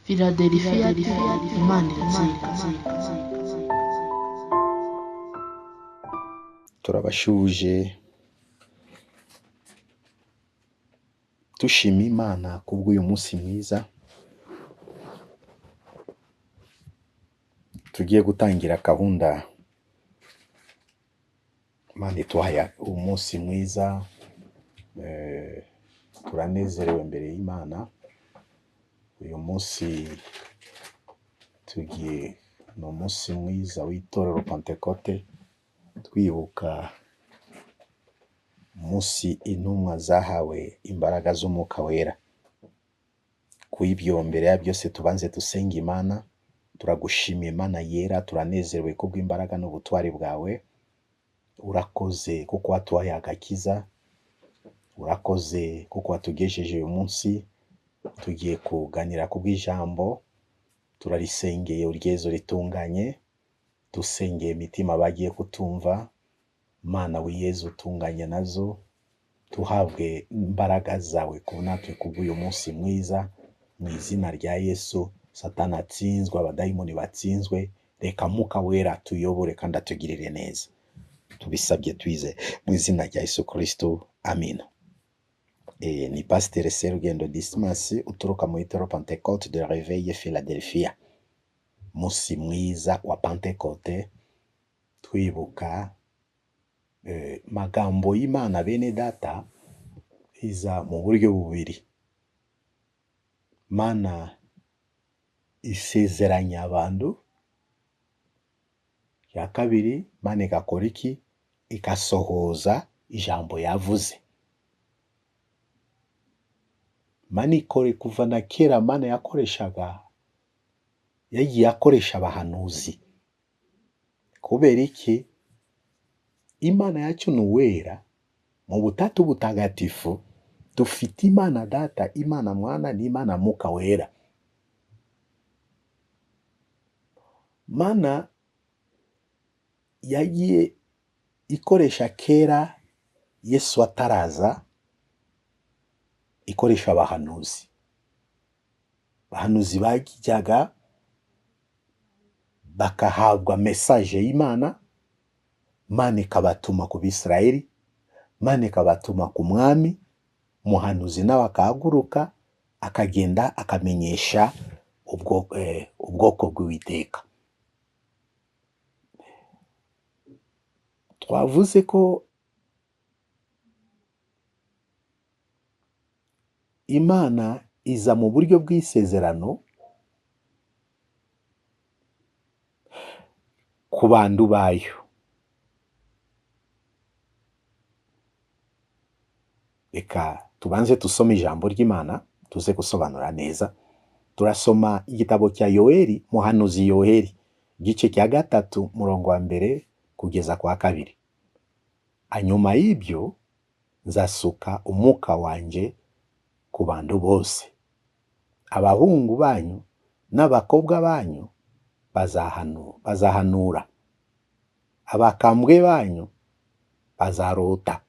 Philadelphia Imana iratsinda. Turabashuje, dushima Imana kubw'uyu munsi mwiza tugiye gutangira gahunda. Imana iduhaye umunsi mwiza, turanezerewe imbere y'Imana. Uyu munsi tugiye, ni umunsi mwiza w'itorero Pantekote, twibuka umunsi intumwa zahawe imbaraga z'Umwuka Wera. Ku ibyo, mbere ya byose tubanze dusenge Imana. Turagushimiye Imana yera, turanezerewe kubw'imbaraga n'ubutwari bwawe. Urakoze kuko watuhaye agakiza, urakoze kuko watugejeje uyu munsi. Tugiye kuganira kubw'ijambo, turarisengeye uryezo ritunganye, dusengeye imitima bagiye kutumva. Mana wiyeze utunganye nazo, tuhabwe imbaraga zawe ku natwe kubw'uyu munsi mwiza. Mu izina rya Yesu, Satani atsinzwe, abadayimoni batsinzwe. Reka Mwuka Wera atuyobore kandi atugirire neza. Tubisabye twize mu izina rya Yesu Kristo, amina. Ni Pasiteri Serugendo Dismas uturuka mu itorero Pentecote de Reveil Philadelphia. Musi mwiza wa Pentecote, twibuka magambo y'Imana. Bene data, iza mu buryo bubiri. Mana isezeranya abantu. Ya kabiri, Mana igakora iki? Igasohoza ijambo yavuze. Mana ikore kuva na kera. Mana yakoreshaga, yagiye akoresha abahanuzi. Kubera iki? Imana yacu ni uwera mu butatu butagatifu. Dufite Imana Data, Imana Mwana n'Imana Mwuka Wera. Mana yagiye ikoresha kera, Yesu ataraza, ikoresha abahanuzi. Abahanuzi bajyaga bakahabwa message y'Imana, Mana ikabatuma ku Bisirayeli, Mana ikabatuma ku mwami. Umuhanuzi nawe akahaguruka akagenda akamenyesha ubwoko bw'Uwiteka. Twavuze ko Imana iza mu buryo bw'isezerano ku bantu bayo. Reka tubanze tusome ijambo ry'Imana tuze gusobanura neza. Turasoma igitabo cya Yoeli, muhanuzi Yoeli, igice cya 3, murongo wa 1 kugeza kwa 2. Hanyuma y'ibyo nzasuka umwuka wanjye ku bantu bose, abahungu banyu n'abakobwa banyu bazahanura, abakambwe banyu bazarota,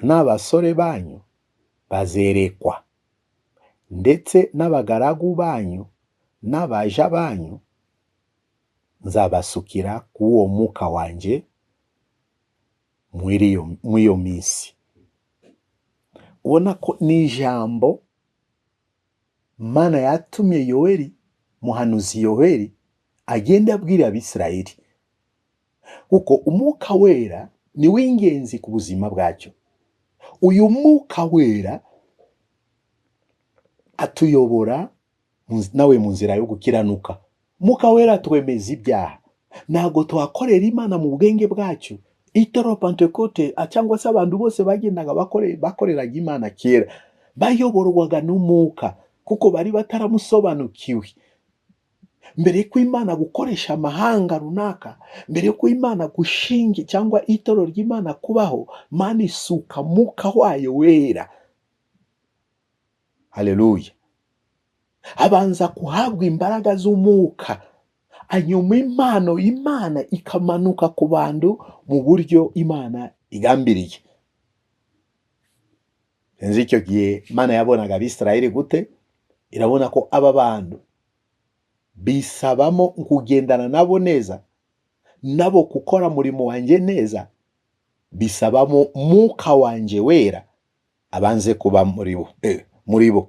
n'abasore banyu bazerekwa, ndetse n'abagaragu banyu n'abaja banyu nzabasukira k'uwo mwuka wanjye muri iyo minsi. Ubona ko ni ijambo Mana yatumye Yoeli, muhanuzi Yoeli, agenda abwira Abisirayeli, kuko Umwuka Wera ni w'ingenzi ku buzima bwacyo. Uyu Mwuka Wera atuyobora nawe mu nzira yo gukiranuka. Mwuka Wera atwemeza ibyaha. Ntabwo twakorera Imana mu bwenge bwacu. Itorero Pentecote cyangwa se abantu bose bagendaga bakoreraga Imana kera bayoborwaga n'Umwuka, kuko bari bataramusobanukiwe. Mbere ko Imana gukoresha amahanga runaka, mbere ko Imana gushinga cyangwa itorero ry'Imana kubaho, Mana isuka Mwuka wayo Wera. Haleluya! Abanza kuhabwa imbaraga z'Umwuka, hanyuma impano Imana ikamanuka ku bantu mu buryo Imana igambiriye. Sinzi icyo gihe Imana yabonaga Abisirayeli gute. Irabona ko aba bantu bisabamo kugendana nabo neza, nabo gukora umurimo wanjye neza, bisabamo mwuka wanjye wera abanze kuba muri bo, muri bo.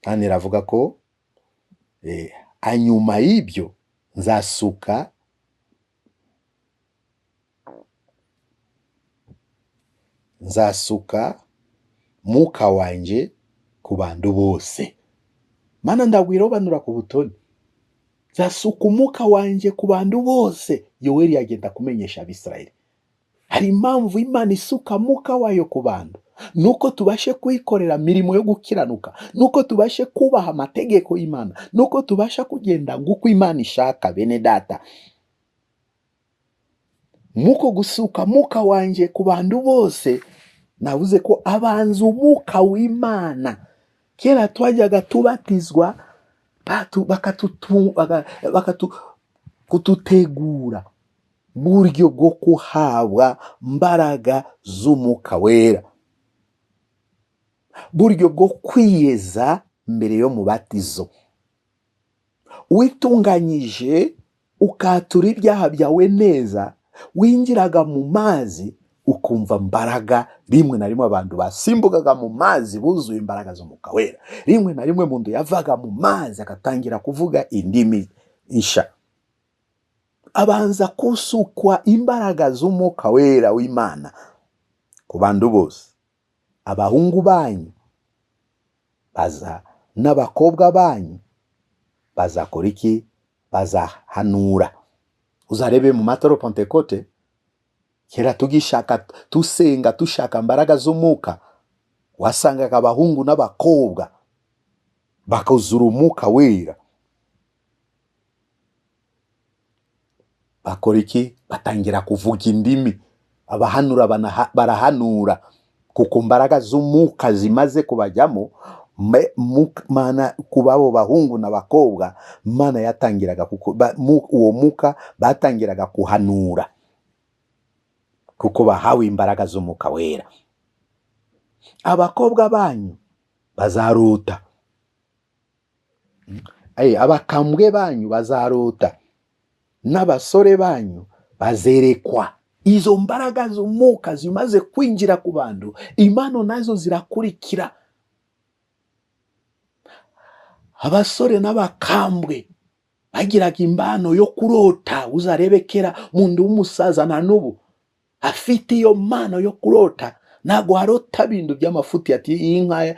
Kandi iravuga ko hanyuma y'ibyo nzasuka mwuka wanjye ku bantu bose. Mana ndagwirobanura ku butoni, nzasuka umwuka wanjye ku bantu bose. Yoweri yagenda kumenyesha Abisirayeli. Hari impamvu Imana isuka mwuka wayo ku bantu, nuko tubashe kuyikorera mirimo yo gukiranuka, nuko tubashe kubaha amategeko y'Imana, nuko tubasha kugenda nguko Imana ishaka. Bene data, muko gusuka mwuka wanjye ku bantu bose, navuze ko abanza umwuka w'Imana. Kera twajyaga tubatizwa kututegura buryo bwo kuhabwa mbaraga z'umwuka wera, buryo bwo kwiyeza mbere yo mubatizo. Witunganyije ukatura ibyaha byawe neza, winjiraga mu mazi ukumva mbaraga. Rimwe na rimwe abantu basimbukaga mu mazi buzuye imbaraga z'umwuka wera. Rimwe na rimwe umuntu yavaga mu mazi agatangira kuvuga indimi nsha. Abanza kusukwa imbaraga z'umwuka wera w'Imana ku bantu bose. Abahungu banyu baza n'abakobwa banyu bazakora iki? Bazahanura. Uzarebe mu matoro Pentekote, kera tugishaka tusenga tushaka mbaraga z'umwuka, wasangaga abahungu n'abakobwa bakuzura umwuka wera. Bakora iki? Batangira kuvuga indimi. Abahanura barahanura, kuko mbaraga z'umwuka zimaze kubajyamo. Mana kubabo bahungu n'abakobwa, Mana yatangiraga kuko uwo mwuka batangiraga kuhanura, kuko bahawe imbaraga z'umwuka wera. Abakobwa banyu bazarota, abakambwe banyu bazarota, n'abasore banyu bazerekwa. Izo mbaraga z'umwuka zimaze kwinjira ku bantu, impano nazo zirakurikira. Abasore n'abakambwe bagiraga impano yo kurota. Uzarebekera mundu w'umusaza na n'ubu afite iyo mpano yo kurota. Ntabwo arota ibintu by'amafuti ati inka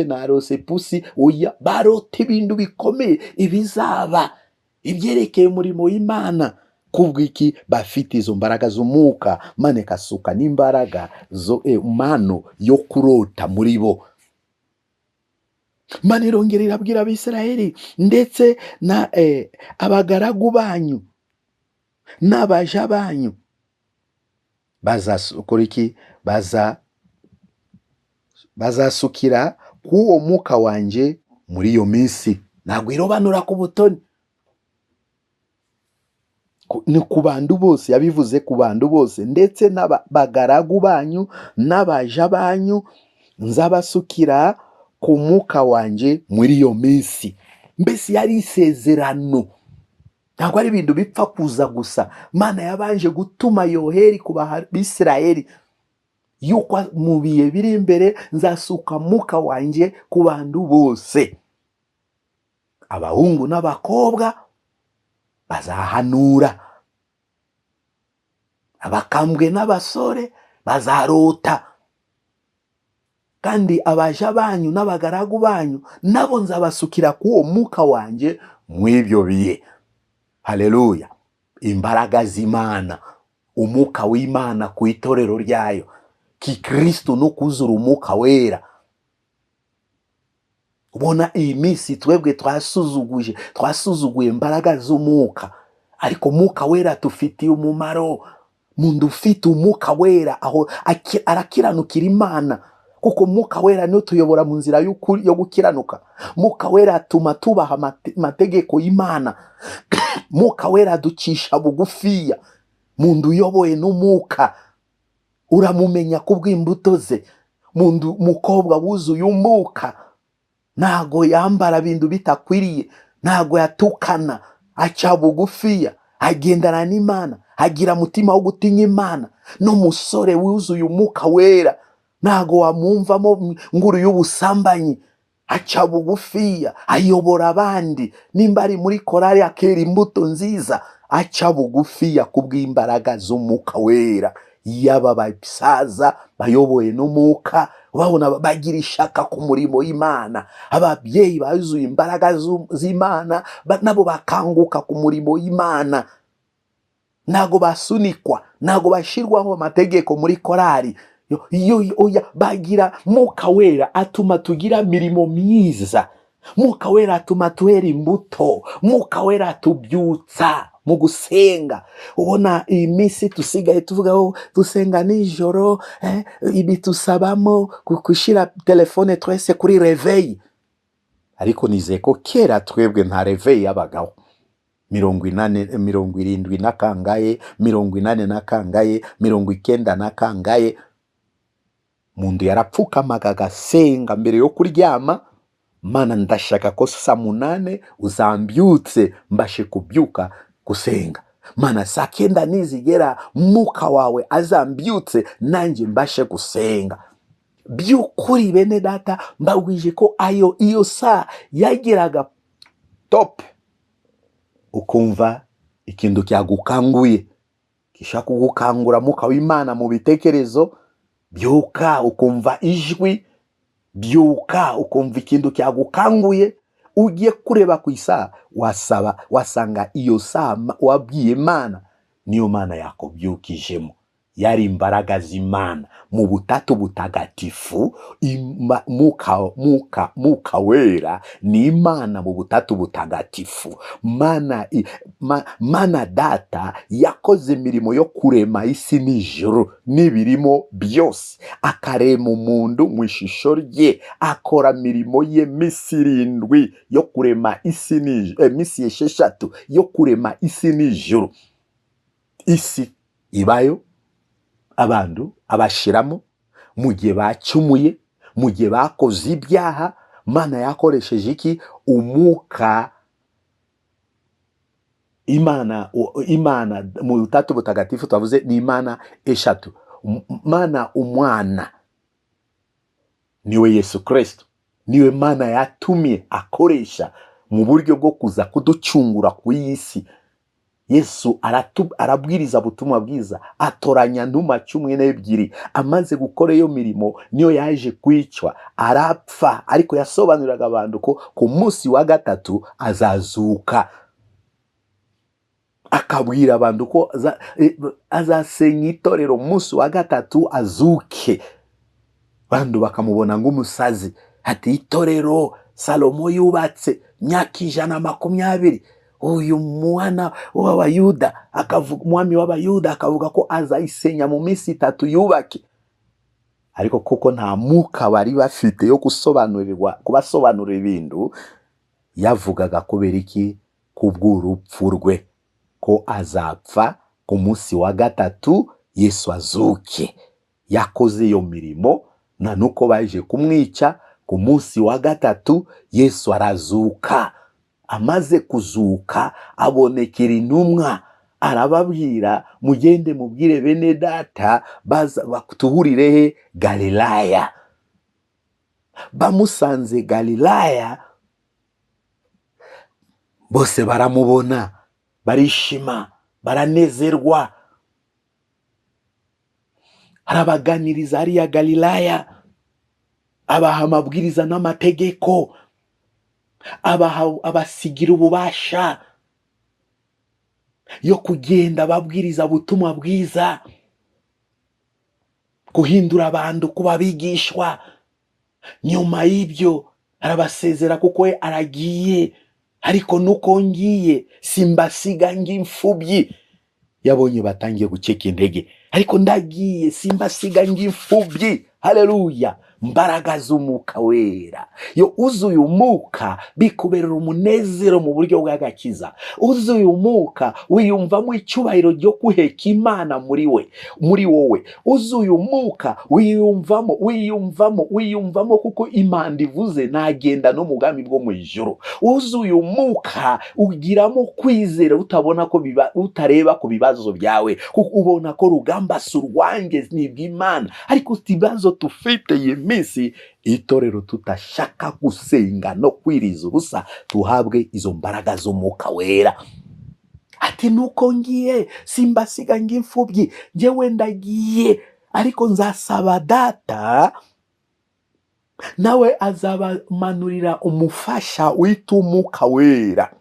narose pusi. Oya, barota ibintu bikomeye, ibizaba, ibyerekeye umurimo w'Imana. Kubw'iki? Bafite izo mbaraga z'umwuka. Mane kasuka n'imbaraga zo mano yo kurota muri bo. Mana irongera irabwira Abisirayeli ndetse na abagaragu banyu n'abaja banyu bazakora iki? Bazasukira k'uwo mwuka wanjye muri iyo minsi. Ntabwo irobanura ku butoni, ni ku bantu bose. Yabivuze ku bantu bose, ndetse n'abagaragu banyu n'abaja banyu nzabasukira ku mwuka wanjye muri iyo minsi. Mbese yari isezerano, ntabwo ari ibintu bipfa kuza gusa. Mana yabanje gutuma Yoheri ku Bisirayeli yuko mu bihe biri imbere nzasuka mwuka wanjye ku bantu bose. Abahungu n'abakobwa bazahanura, abakambwe n'abasore bazarota, kandi abaja banyu n'abagaragu banyu nabo nzabasukira k'uwo mwuka wanjye mw'ibyo bihe. Haleluya! Imbaraga z'Imana, umwuka w'Imana ku itorero ryayo Kikristo, no kuzura umwuka wera. Ubona iyi minsi twebwe twasuzuguye imbaraga z'umwuka, ariko umwuka wera tufitiye umumaro. Mundu ufite umwuka wera aho arakiranukira Imana, kuko umwuka wera niyo tuyobora mu nzira yo gukiranuka. Mwuka wera atuma tubaha amategeko y'Imana. Mwuka wera aducisha bugufiya. Mundu uyoboye n'umwuka uramumenya kubw'imbuto ze. Mundu mukobwa wuzuye umwuka, Ntago yambara bintu bitakwiriye, ntago yatukana, aca bugufiya, agendana n'Imana, agira mutima wo gutinya Imana. N'umusore wuzuye Umwuka Wera, ntago wamwumvamo nguru y'ubusambanyi. Aca bugufiya, ayobora abandi, nimba ari muri korari akera imbuto nziza, aca bugufiya kubw'imbaraga z'Umwuka Wera. Yaba basaza bayoboye n'Umwuka, babona bagira ishaka ku murimo w'Imana. Ababyeyi bazuye imbaraga z'Imana, nabo bakanguka ku murimo w'Imana. Ntago basunikwa, ntago bashirwaho amategeko muri korari. Oya, bagira Mwuka Wera atuma tugira mirimo myiza. Mwuka Wera atuma tuhera imbuto. Mwuka Wera atubyutsa mu gusenga. Ubona iyi minsi tusigaye tuvuga ko dusenga nijoro, ibitusabamo gushyira telefone twese kuri réveil. Ariko nizeye ko kera twebwe nta réveil yabagaho. 80, 70 na kangahe, 80 na kangahe, 90 na kangahe, mundu yarapfukamaga agasenga mbere yo kuryama: "Mana, ndashaka ko saa 8 uzambyutse mbashe kubyuka gusenga. Mana, saa 9 nizigera, Mwuka wawe azambyutse nanjye mbashe gusenga." By'ukuri bene data, mbabwije ko ayo iyo saa yageraga top, ukumva ikintu cyagukanguye, gishaka kugukangura, Mwuka w'Imana mu bitekerezo, byuka, ukumva ijwi, byuka, ukumva ikintu cyagukanguye. Ugiye kureba ku isaha, wasaba wasanga iyo saha wabwiye Imana niyo Mana yakubyukijemo. Yari imbaraga z'Imana mu butatu butagatifu. Mwuka Wera ni Imana mu butatu butagatifu. Mana Data yakoze imirimo yo kurema isi n'ijuru n'ibirimo byose, akarema umuntu mu ishusho rye, akora mirimo ye minsi 7 yo kurema isi n'ijuru, minsi 6 yo kurema isi n'ijuru. Isi ibayo, abantu abashiramo. Mu gihe bacumuye, mu gihe bakoze ibyaha, Mana yakoresheje iki? Umwuka. Imana mu butatu butagatifu twavuze ni Imana eshatu. Mana Umwana niwe Yesu Kristo, niwe Mana yatumye akoresha mu buryo bwo kuza kuducungura ku isi. Yesu arabwiriza ubutumwa bwiza, atoranya ntuma 12. Amaze gukora iyo mirimo, niyo yaje kwicwa, arapfa, ariko yasobanuriraga abantu ko ku munsi wa gatatu azazuka, akabwira abantu ko azasenya itorero umunsi wa gatatu azuke. Bantu bakamubona nk'umusazi, ati: "Itorero Salomo yubatse myaka 120, uyu mwana w'Abayuda akavuga, umwami w'Abayuda akavuga ko azayisenya mu minsi 3 yubake." Ariko kuko nta mwuka bari bafite yo gusobanurirwa, kubasobanurira ibintu yavugaga, kubera iki? Kubw'urupfu rwe, ko azapfa ku munsi wa gatatu Yesu azuke. Yakoze iyo mirimo, na nuko baje kumwica, ku munsi wa gatatu Yesu arazuka. Amaze kuzuka, abonekera intumwa, arababwira: "Mugende mubwire bene data baza tuhurire he? Galilaya." Bamusanze Galilaya, bose baramubona, barishima, baranezerwa. Arabaganiriza hariya Galilaya, abaha amabwiriza n'amategeko, abaha, abasigira ububasha yo kugenda babwiriza ubutumwa bwiza, guhindura abantu kuba abigishwa. Nyuma y'ibyo arabasezera kuko we aragiye, ariko nuko ngiye simbasiga ng'imfubyi. Yabonye batangiye gucika intege, ariko ndagiye simbasiga ng'imfubyi. Haleluya! Mbaraga z'umwuka wera. Iyo uzuye umwuka bikuberera umunezero mu buryo bw'agakiza. Uzuye umwuka wiyumvamo icyubahiro cyo guheka Imana muri we, muri wowe. Uzuye umwuka wiyumvamo, wiyumvamo, wiyumvamo kuko Imana ivuze nagenda no mu bwami bwo mu ijuru. Uzuye umwuka ugiramo kwizera utabona ko biba, utareba ku bibazo byawe, kuko ubona ko rugamba si urwanjye ni iby'Imana. Ariko ibibazo tufite iyi minsi, itorero tutashaka gusenga no kwiriza ubusa, tuhabwe izo mbaraga z'umwuka wera. Ati nuko ngiye simbasiga ng'imfubyi, njyewe ndagiye, ariko nzasaba data nawe azabamanurira umufasha witwa umwuka wera.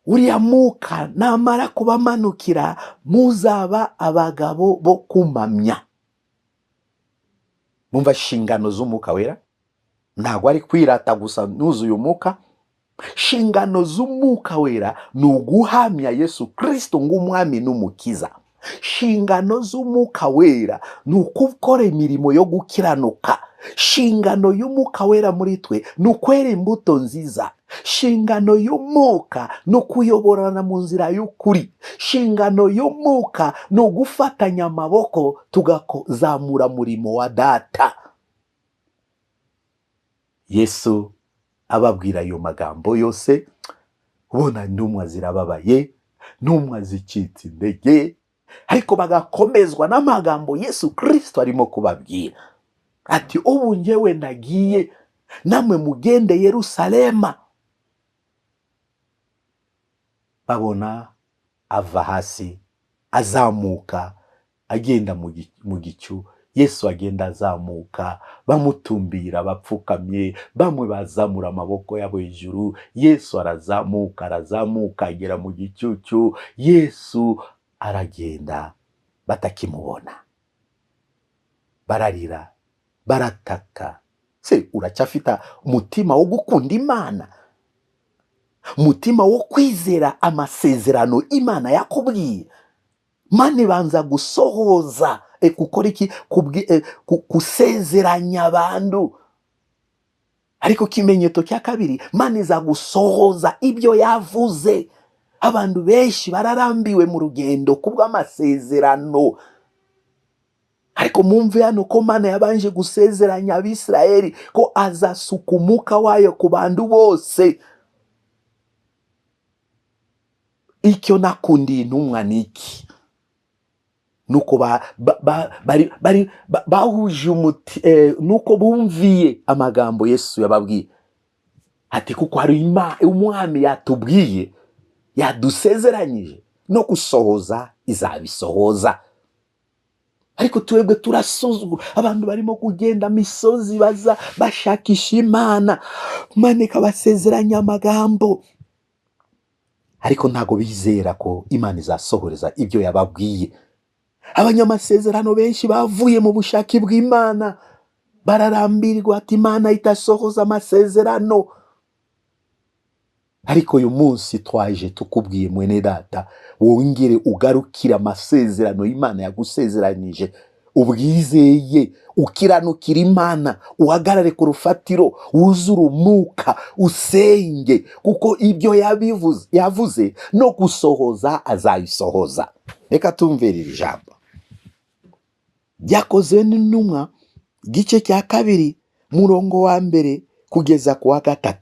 Uriya mwuka namara kubamanukira muzaba abagabo bo kumamya. Mumva inshingano z'umwuka wera, ntabwo ari kwirata gusa nuzuye umwuka. Inshingano z'umwuka wera ni uguhamya Yesu Kristo ng'umwami n'umukiza. Inshingano z'umwuka wera ni ukukora imirimo yo gukiranuka. Inshingano y'umwuka wera muri twe ni ukwera imbuto nziza. Inshingano y'umwuka ni ukuyoborana mu nzira y'ukuri. Inshingano y'umwuka ni ugufatanya amaboko tugazamura murimo wa data. Yesu ababwira ayo magambo yose, ubona intumwa zirababaye, intumwa zicitse intege, ariko bagakomezwa n'amagambo Yesu Kristo arimo kubabwira. Ati ubu njyewe ndagiye, namwe mugende Yerusalema. Babona ava hasi azamuka agenda mu gicu. Yesu agenda azamuka, bamutumbira bapfukamye, bamwe bazamura amaboko yabo hejuru. Yesu arazamuka, arazamuka agera mu gicucu. Yesu aragenda batakimubona, bararira, barataka. Se uracyafite umutima wo gukunda Imana, umutima wo kwizera amasezerano Imana yakubwiye? Imana ibanza gusohoza gukora iki? Kusezeranya abantu. Ariko ikimenyetso cya kabiri, Imana iza gusohoza ibyo yavuze. Abantu benshi bararambiwe mu rugendo kubw'amasezerano. Ariko mumve hano ko Imana yabanje gusezeranya Abisirayeli ko azasuka umwuka wayo ku bantu bose. Icyo nakundiye intumwa ni iki? Nuko bahuje umuti, nuko bumviye amagambo Yesu yababwiye. Ati kuko hari umwami yatubwiye, yadusezeranyije no gusohoza izabisohoza. Ariko twebwe turasuzugura. Abantu barimo kugenda misozi baza bashakisha Imana, Imana ikabasezeranya amagambo, ariko ntago bizera ko Imana izasohoreza ibyo yababwiye. Abanyamasezerano benshi bavuye mu bushake bw'Imana, bararambirwa ati Imana itasohoza amasezerano. Ariko uyu munsi twaje tukubwiye mwene data, wongere ugarukire amasezerano Imana yagusezeranyije, ubwizeye, ukiranukira Imana, uhagarare ku rufatiro, wuzure umwuka, usenge, kuko ibyo yavuze no gusohoza azabisohoza. Reka tumvire iri jambo ryakozwe n'intumwa, igice cya 2 murongo wa 1 kugeza ku wa 3,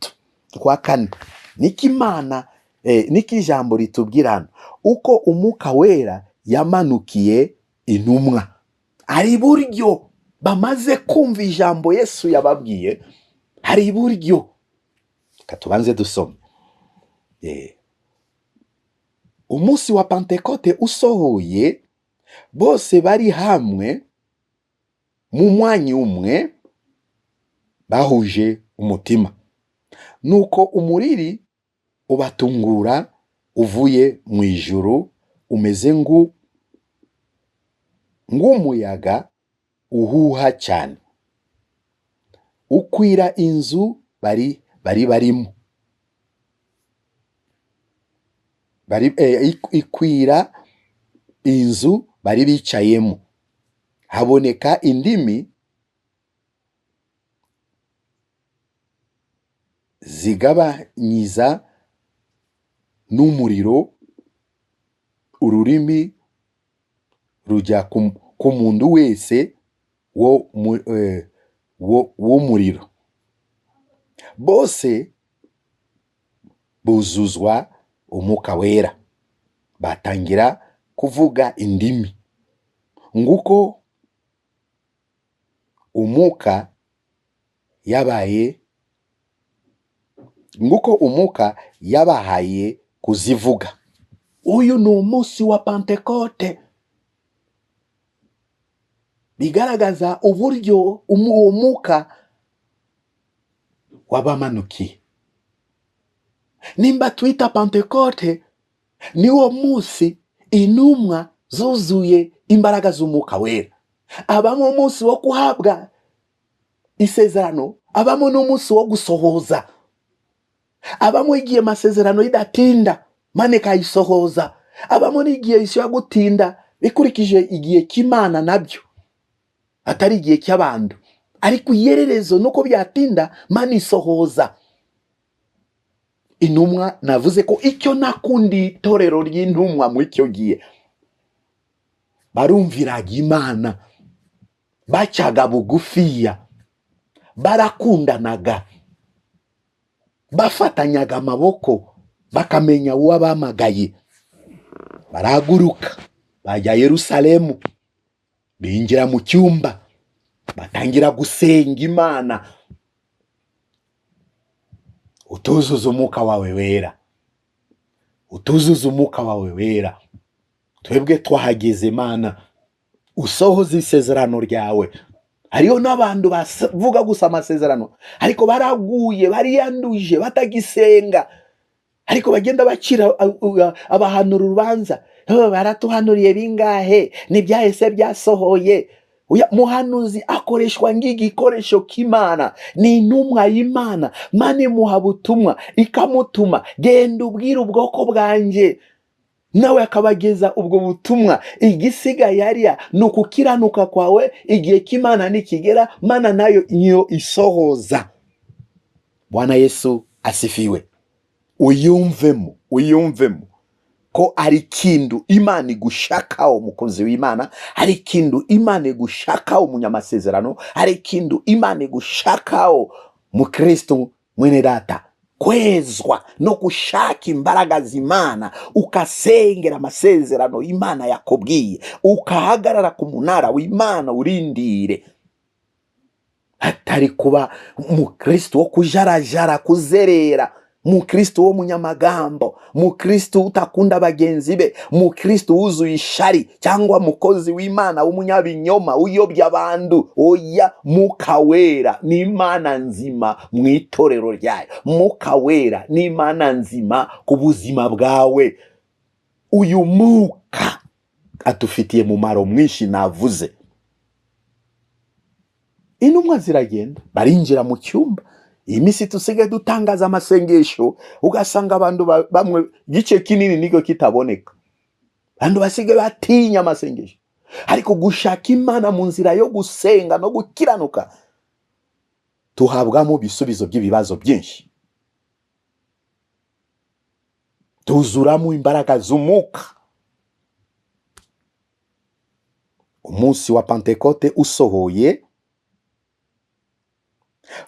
ku wa 4. Niki Imana, niki ijambo ritubwira hano? Uko umwuka wera yamanukiye intumwa. Hari buryo bamaze kumva ijambo Yesu yababwiye, hari buryo. Reka tubanze dusome. Umunsi wa Pentekote usohoye, bose bari hamwe mu mwanya umwe, bahuje umutima. Nuko umuriri ubatungura uvuye mu ijuru, umeze ng'umuyaga uhuha cyane, ukwira inzu bari barimo. Ikwira inzu bari bicayemo. Haboneka indimi Zigabanyiza n'umuriro, ururimi rujya ku muntu wese wo muriro. Bose buzuzwa Umwuka Wera, batangira kuvuga indimi nguko Umwuka yabaye, nguko Umwuka yabahaye kuzivuga. Uyu ni umunsi wa Pantekote, bigaragaza uburyo uwo mwuka wabamanukiye. Nimba twita Pantekote, niwo munsi intumwa zuzuye imbaraga z'Umwuka Wera. Abamo umunsi wo guhabwa isezerano, abamo n'umunsi wo gusohoza, abamo igihe amasezerano idatinda Mana ikayisohoza, abamo n'igihe ishobora gutinda bikurikije igihe cy'Imana, nabyo atari igihe cy'abantu, ariko iyererezo nuko byatinda Mana isohoza. Intumwa, navuze ko icyo nakundi itorero ry'intumwa muri icyo gihe, barumviraga Imana, bacaga bugufiya, barakundanaga, bafatanyaga amaboko, bakamenya uwabamagaye. Barahaguruka bajya Yerusalemu, binjira mu cyumba, batangira gusenga Imana: "Utuzuze Umwuka wawe Wera, utuzuze Umwuka wawe Wera. Twebwe twahageze, Mana, usohoze isezerano ryawe." Hariho n'abantu bavuga gusa amasezerano, ariko baraguye, bariyanduje, batagisenga, ariko bagenda bacira abahanura urubanza: "Oh, baratuhanuriye bingahe? Ntibyahese byasohoye." Oya, muhanuzi akoreshwa nk'igikoresho k'Imana, ni intumwa y'Imana. Mana imuha butumwa, ikamutuma: "Genda ubwire ubwoko bwanjye," nawe akabageza ubwo butumwa. Igisigaye hariya ni ukukiranuka kwawe. Igihe cy'Imana nikigera, Mana nayo niyo isohoza. Bwana Yesu asifiwe. Uyumvemo, uyumvemo ko ari ikintu Imana igushakaho, umukozi w'Imana, hari ikintu Imana igushakaho, umunyamasezerano, hari ikintu Imana igushakaho, mukristo mwene data: kwezwa no gushaka imbaraga z'Imana, ukasengera amasezerano Imana yakubwiye, ukahagarara ku munara w'Imana urindire, atari kuba umukristo wo kujarajara, kuzerera, mukristo w'umunyamagambo, mukristo utakunda bagenzi be, mukristo wuzuye ishari, cyangwa mukozi w'Imana w'umunyabinyoma uyobya abantu. Oya, Mwuka Wera ni Imana nzima mu itorero ryayo. Mwuka Wera ni Imana nzima ku buzima bwawe. Uyu mwuka adufitiye mumaro mwinshi navuze. Intumwa ziragenda, barinjira mu cyumba. Iyi minsi dusigaye dutangaza amasengesho, ugasanga abantu bamwe igice kinini niko kitaboneka. Abantu basigaye batinya amasengesho, ariko gushaka Imana mu nzira yo gusenga no gukiranuka, tuhabwamo ibisubizo by'ibibazo byinshi, tuzuramo imbaraga z'umwuka. Umunsi wa Pantekote usohoye,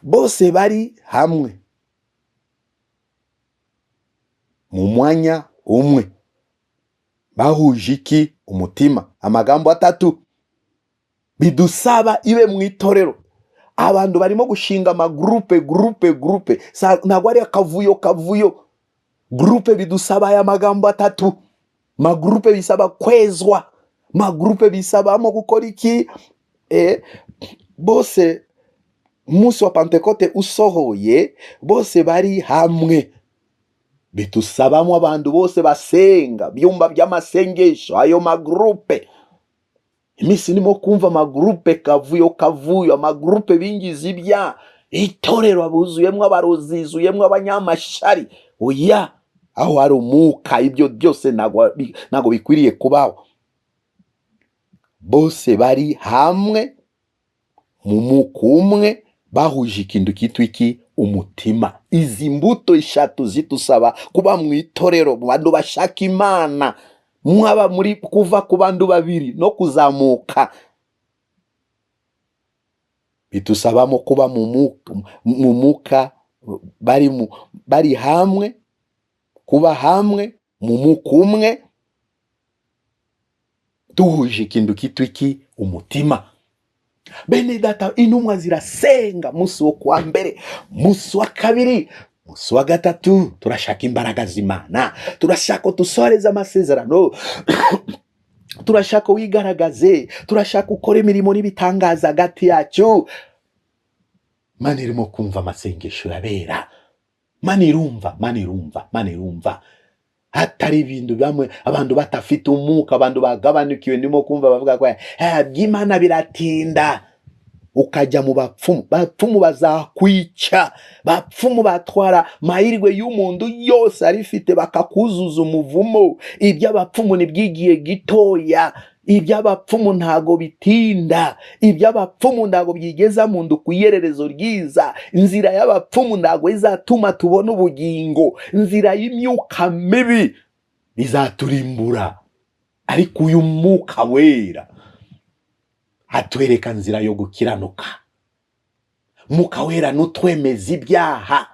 bose bari hamwe mu mwanya umwe, bahuje iki? Umutima. Amagambo atatu bidusaba ibe mu itorero. Abantu barimo gushinga amagurupe, gurupe, gurupe. Ntabwo ari akavuyo kavuyo. Gurupe bidusaba aya magambo atatu. Magurupe bisaba kwezwa, magurupe bisabamo gukora iki? Bose, umunsi wa Pantekote usohoye, bose bari hamwe. Bidusabamo abantu bose basenga, byumba by'amasengesho, ayo magurupe. Iminsi ndimo kumva amagurupe kavuyo kavuyo, amagurupe bingiza ibya itorero, buzuyemo abarozi, zuzuyemo abanyamashari. Oya, aho hari umwuka ibyo byose ntabwo bikwiriye kubaho. Bose bari hamwe mu mwuka umwe. Bahuje ikintu kitwa iki? Umutima. Izi mbuto eshatu zitusaba kuba mu itorero, mu bantu bashaka Imana, mwaba muri kuva ku bantu babiri no kuzamuka, bitusabamo kuba mu mwuka, bari hamwe, kuba hamwe mu mwuka umwe, duhuje ikintu kitwa iki? Umutima. Bene data, intumwa zirasenga munsi wo kuwa mbere, munsi wa kabiri, munsi wa gatatu. Turashaka imbaraga z'Imana, turashaka ko dusoreza amasezerano, turashaka wigaragaze, turashaka ukora imirimo n'ibitangaza hagati yacu. Mana irimo kumva amasengesho yabera. Mana irumva, Mana irumva, Mana irumva. Hatari ibintu bamwe, abantu batafite umwuka, abantu bagabanukiwe, ndimo kumva bavuga ko by'Imana biratinda. Ukajya mu bapfumu, bapfumu bazakwica, bapfumu batwara mahirwe y'umuntu yose arifite, bakakuzuza umuvumo. Iby'abapfumu ni by'igihe gitoya, iby'abapfumu ntago bitinda, iby'abapfumu ntago byigeza muntu ku ihererezo ryiza. Inzira y'abapfumu ntago izatuma tubona ubugingo, inzira y'imyuka mibi izaturimbura. Ariko uyu mwuka wera atwereka nzira yo gukiranuka. Mwuka wera nutwemeza ibyaha,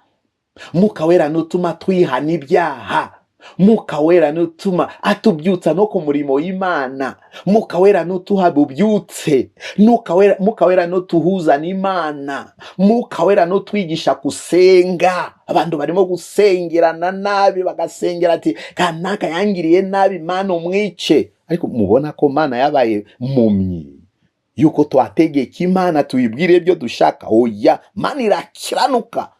mwuka wera nutuma twihana ibyaha, mwuka wera nutuma atubyutsa no ku murimo w'Imana, mwuka wera nutuha bubyutse, mwuka wera nutuhuza n'Imana, mwuka wera nutwigisha gusenga. Abantu barimo gusengerana nabi, bagasengera ati kanaka yangiriye nabi, Mana umwice. Ariko mubona ko Mana yabaye mumyi yuko twategeka Imana tuyibwire ibyo dushaka. Oya, Mana irakiranuka.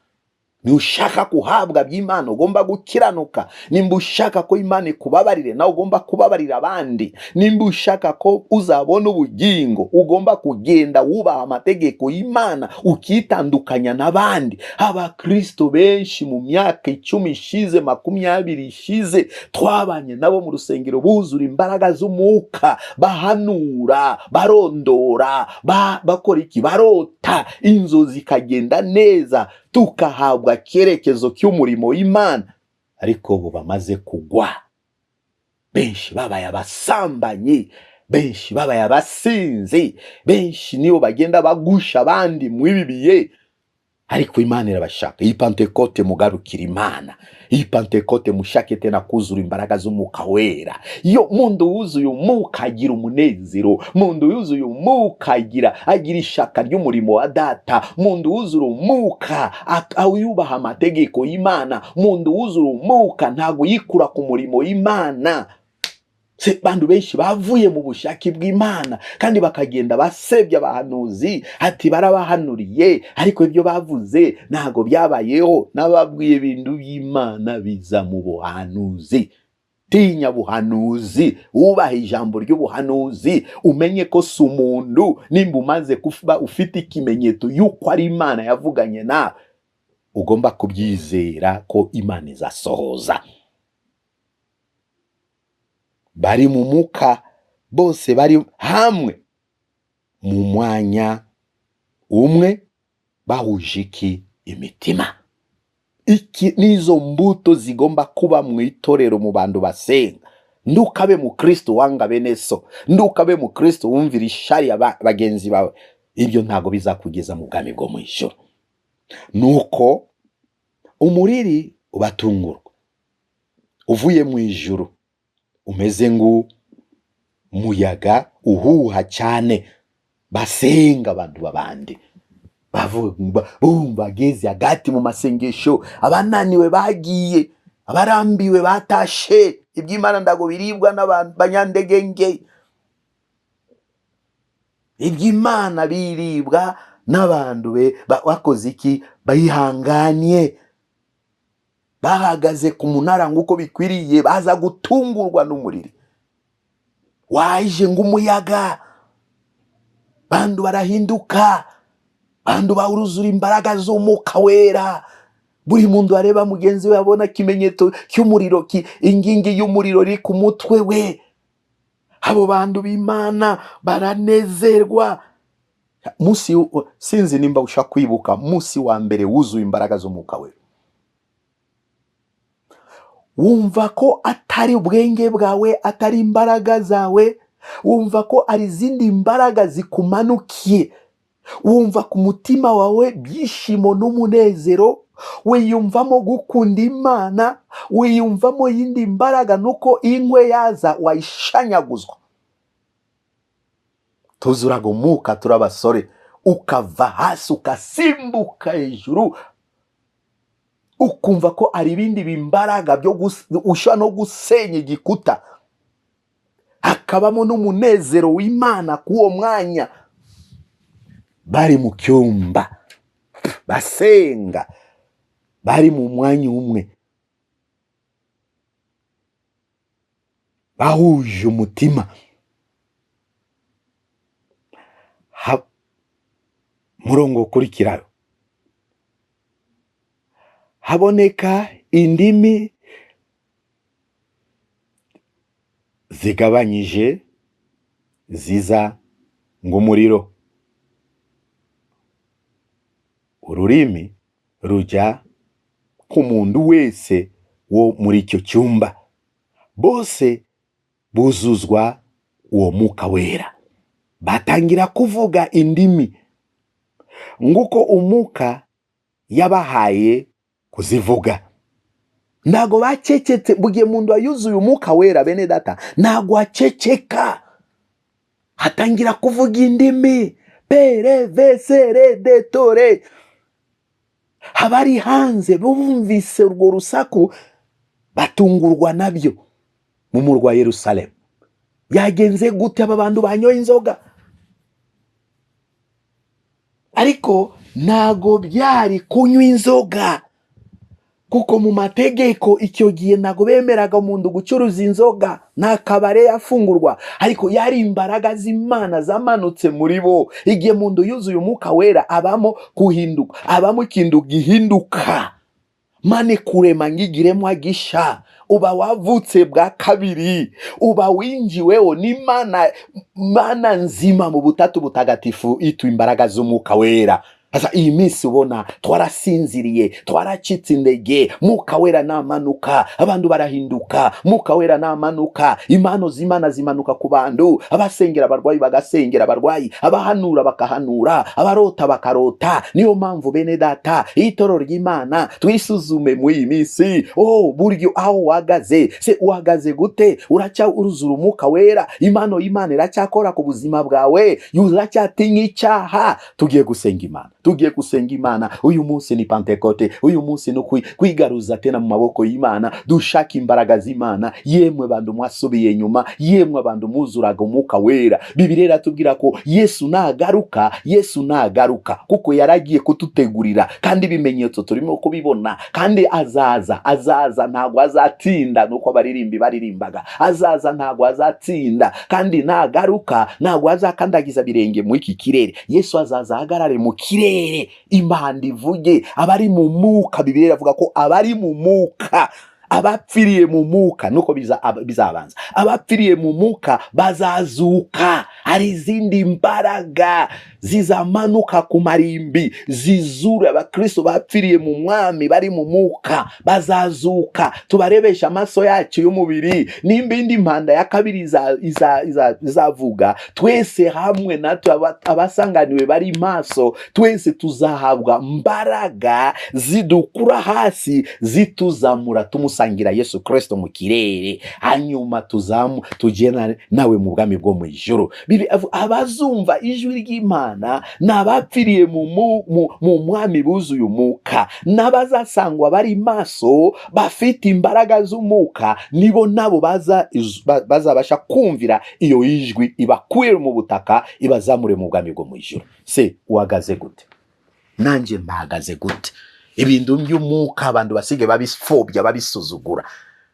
Nushaka kuhabwa by'Imana ugomba gukiranuka. Nimba ushaka ko Imana ikubabarire, nawe ugomba kubabarira abandi. Nimba ushaka ko uzabona ubugingo, ugomba kugenda wubaha amategeko y'Imana, ukitandukanya n'abandi. Abakristo benshi mu myaka 10 ishize, 20 ishize, twabanye nabo mu rusengero, buzura imbaraga z'umwuka, bahanura, barondora, bakora iki, barota inzozi zikagenda neza, tukahabwa icyerekezo cy'umurimo w'Imana. Ariko ubu bamaze kugwa, benshi babaye abasambanyi, benshi babaye abasinzi, benshi nibo bagenda bagusha abandi mu ibi bihe. Ariko Imana irabashaka. Iyi Pantekote mugarukira Imana, iyi Pantekote mushake tena kuzura imbaraga z'umwuka wera. Iyo mundu wuzuye umwuka agira umunezero, mundu wuzuye umwuka agira ishaka ry'umurimo wa data, mundu wuzura umwuka yubaha amategeko y'Imana, mundu wuzura umwuka ntago yikura ku murimo w'Imana. Se bantu benshi bavuye mu bushake bw'Imana kandi bakagenda basebya abahanuzi, ati barabahanuriye ariko ibyo bavuze ntago byabayeho. Nababwiye ibintu by'Imana biza mu buhanuzi. Tinya buhanuzi, wubahe ijambo ry'ubuhanuzi, umenye ko si umuntu. Nimba umaze kuba ufite ikimenyetso yuko ari Imana yavuganye nawe, ugomba kubyizera ko Imana izasohoza. Bari mu mwuka bose, bari hamwe mu mwanya umwe, bahuje iki? Imitima. Iki nizo mbuto zigomba kuba mu itorero, mu bantu basenga. Ntukabe mu Kristo wanga bene so, ntukabe mu Kristo wumvira ishari ya bagenzi bawe. Ibyo ntago bizakugeza mu bwami bwo mu ijuru. Nuko umuriri ubatungurwa uvuye mu ijuru, umeze nk'umuyaga uhuha cyane. Basenga abantu babandi bumva ageze hagati mu masengesho, abananiwe bagiye, abarambiwe batashe. Iby'Imana ndago biribwa n'abanyandegenge, iby'Imana biribwa n'abantu bakoze iki? Bayihanganye, bahagaze ku munara nk'uko bikwiriye, baza gutungurwa n'umuriro waje ng'umuyaga. Bantu barahinduka, bantu bawuruzura imbaraga z'umwuka wera. Buri muntu areba mugenzi we abona ikimenyetso cy'umuriro, ingingi y'umuriro iri ku mutwe we. Abo bantu b'Imana baranezerwa. Munsi sinzi nimba ushaka kwibuka munsi wa mbere wuzuye imbaraga z'umwuka wera, wumva ko atari ubwenge bwawe, atari imbaraga zawe, wumva ko ari izindi mbaraga zikumanukiye, wumva ku mutima wawe byishimo n'umunezero, wiyumvamo gukunda Imana, wiyumvamo yindi mbaraga, nuko inkwe yaza wayishanyaguzwa. Tuzuraga umwuka turi abasore, ukava hasi ukasimbuka hejuru, ukumva ko ari ibindi bimbaraga byo ushobora no gusenya igikuta, hakabamo n'umunezero w'Imana k'uwo mwanya. Bari mu cyumba basenga, bari mu mwanya umwe, bahuje umutima. Murongo ukurikira haboneka indimi zigabanyije ziza ng'umuriro, ururimi rujya ku muntu wese wo muri icyo cyumba, bose buzuzwa uwo mwuka wera, batangira kuvuga indimi nguko umwuka yabahaye kuzivuga. Ntago bacecetse. Bugiye muntu wayuzuye umwuka wera, bene data, ntago aceceka, hatangira kuvuga indimi pere vesere detore. Abari hanze bumvise urwo rusaku batungurwa nabyo. Mu murwa wa Yerusalemu byagenze gute aba bantu banyoye inzoga? Ariko ntago byari kunywa inzoga, kuko mu mategeko icyo gihe ntago bemeraga umuntu gucuruza inzoga, nta kabare yafungurwa, ariko yari imbaraga z'Imana zamanutse muri bo. Igihe muntu yuzuye umwuka wera abamo kuhinduka, abamo ikintu gihinduka. Mane kurema ngigiremwa gisha, uba wavutse bwa kabiri, uba winjiweho n'Imana, Mana nzima mu butatu butagatifu itwa imbaraga z'umwuka wera. Sasa iyi minsi ubona twarasinziriye, twaracitse intege. Mwuka wera namanuka abantu barahinduka, mwuka wera namanuka impano z'Imana zimanuka ku bantu, abasengera abarwayi bagasengera abarwayi, abahanura bakahanura, abarota bakarota. Niyo mpamvu bene data, itorero ry'Imana twisuzume muri iyi minsi. Oh, buryo aho uhagaze, se uhagaze gute? Uracya uruzura umwuka wera? Impano y'Imana iracyakora ku buzima bwawe? Uracyatinya icyaha? Tugiye gusenga Imana, tugiye gusenga Imana. Uyu munsi ni Pentekote, uyu munsi ni kwigaruza tena mu maboko y'Imana, dushaka imbaraga z'Imana. Yemwe bantu mwasubiye nyuma, yemwe bantu muzuraga umwuka wera. Bibiliya iratubwira ko Yesu nagaruka, Yesu nagaruka, kuko yaragiye kututegurira, kandi ibimenyetso turimo kubibona, kandi azaza, azaza ntabwo azatinda, nuko abaririmbi baririmbaga, azaza ntabwo azatsinda, kandi nagaruka ntabwo azakandagiza birenge mu iki kirere. Yesu azaza ahagarare mu kirere, impanda ivuge, abari mu mwuka. Bibiliya iravuga ko abari mu mwuka, abapfiriye mu mwuka, nuko bizabanza, abapfiriye mu mwuka bazazuka. Hari izindi mbaraga zizamanuka ku marimbi zizura abakristo bapfiriye mu mwami, bari mu mwuka bazazuka. Tubarebesha amaso yacu y'umubiri. Nimba indi mpanda ya kabiri izavuga, twese hamwe natwe abasanganiwe bari maso, twese tuzahabwa mbaraga zidukura hasi zituzamura, tumusangira Yesu Kristo mu kirere, hanyuma tuzamu tugena nawe mu bwami bwo mu ijuru. Abazumva ijwi ry'Imana ni abapfiriye mu mwami buzuye umwuka, n'abazasangwa bari maso bafite imbaraga z'umwuka, nibo nabo bazabasha kumvira iyo ijwi ibakure mu butaka ibazamure mu bwami bwo mu ijuru. Se uhagaze gute? Nanjye mpagaze gute? Ibintu by'umwuka abantu basige babifobya, babisuzugura.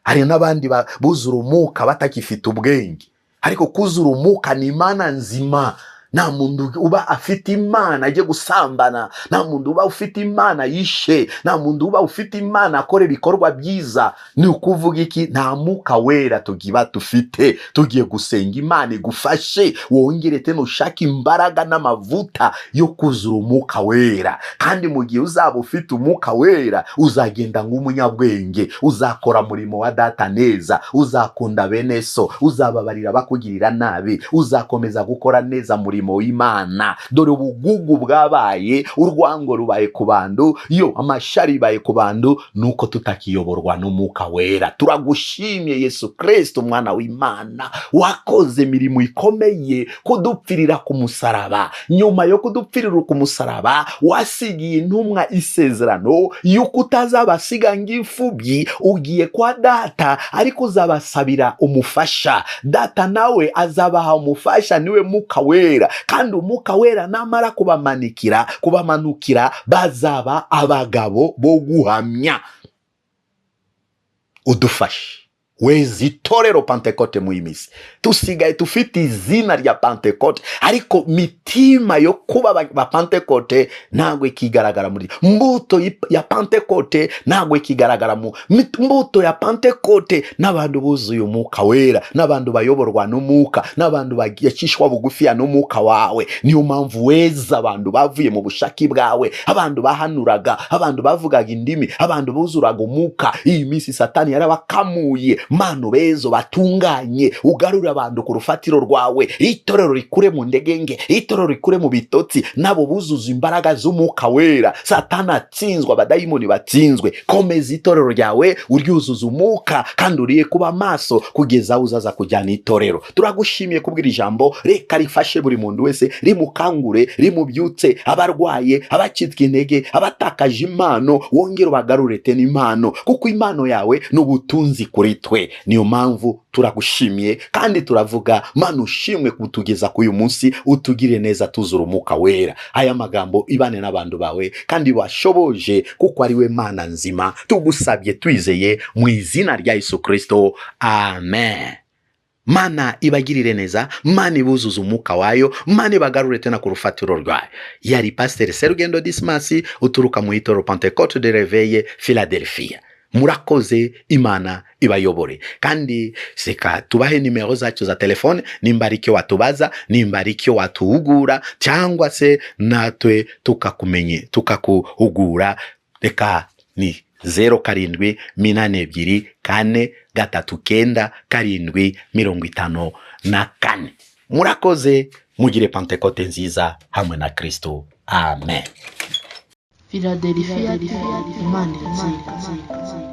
Hari n'abandi buzura umwuka batakifite ubwenge, ariko kuzura umwuka ni Imana nzima, Nta muntu uba afite Imana ajye gusambana, nta muntu uba ufite Imana yishe, nta muntu uba ufite Imana akora ibikorwa byiza. Ni ukuvuga iki? Nta Mwuka Wera tugiba dufite. Tugiye gusenga Imana igufashe wongere tena ushake imbaraga n'amavuta yo kuzura Umwuka Wera. Kandi mu gihe uzaba ufite Umwuka Wera, uzagenda nk'umunyabwenge, uzakora umurimo wa Data neza, uzakunda bene so, uzababarira bakugirira nabi, uzakomeza gukora neza murimo w'Imana. Dore ubugugu bwabaye, urwango rubaye ku bantu, yo amashari bibaye ku bantu, nuko tutakiyoborwa n'Umwuka Wera. Turagushimye Yesu Kristo, umwana w'Imana, wakoze imirimo ikomeye kudupfirira ku musaraba. Nyuma yo kudupfirira ku musaraba, wasigiye intumwa isezerano yuko utazabasiga ng'imfubyi. Ugiye kwa Data, ariko uzabasabira umufasha. Data nawe azabaha umufasha, niwe Mwuka Wera. Kandi Umwuka Wera namara kubamanukira, bazaba abagabo bo guhamya. Udufashe weza itorero Pantekote. Mu minsi tusigaye tufite izina rya Pantekote, ariko mitima yo kuba ba Pantekote ntabwo ikigaragara. Muri mbuto ya Pantekote ntabwo ikigaragara. Mu mbuto ya Pantekote n'abantu buzuye Umwuka Wera, n'abantu bayoborwa n'Umwuka, n'abantu bagacishwa bugufiya n'Umwuka wawe. Niyo mpamvu weza abantu bavuye mu bushake bwawe, abantu bahanuraga, abantu bavugaga indimi, abantu buzuraga Umwuka. Iyi minsi Satani yarabakamuye. Mano bezo batunganye, ugarure abantu ku rufatiro rwawe, itorero rikure mu ndegenge, itorero rikure mu bitotsi, nabo buzuza imbaraga z'Umwuka Wera. Satani atsinzwe, abadayimoni batsinzwe. Komeza itorero ryawe uryuzuza Umwuka, kandi uriye kuba maso kugeza aho uzaza kujyana itorero. Turagushimiye kubwira ijambo, reka rifashe buri muntu wese, rimukangure, rimubyutse. Abarwaye, abacitswe intege, abatakaje impano, wongere ubagarure tena impano, kuko impano yawe ni ubutunzi kuri twe. Niyo mpamvu turagushimiye kandi turavuga: Mana, ushimwe kutugeza k'uyu munsi, utugire neza, tuzura Umwuka Wera. Aya magambo ibane n'abantu bawe kandi washoboje, kuko ari we Mana nzima. Tugusabye twizeye mu izina rya Yesu Kristo, amen. Mana ibagirire neza, Mana ibuzuze Umwuka wayo, Mana ibagarure tena ku rufatiro rwayo. Yari Pasiteri Serugendo Dismasi uturuka mu itorero Pentecote de Réveil Philadelphia. Murakoze, Imana ibayobore. Kandi seka tubahe nimero zacu za telefone, nimba ari icyo watubaza, nimba ari icyo watuhugura, cyangwa se natwe tukakumenye tukakuhugura. Reka ni 0782 439 754. Murakoze, mugire Pantekote nziza hamwe na Kristo, amen. Philadelphia, Imana iratsinda.